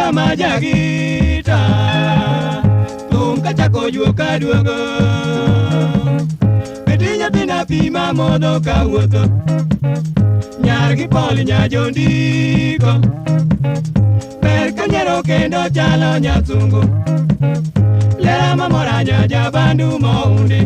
Nyamera ma jagita, thum kachako juok aduogo. Beti nyathina pi mamodho kawuotho, nyar gi pol nya jondiko. Ber kanyiero kendo chalo nyasungu, lera mamora nya jabandu moundi.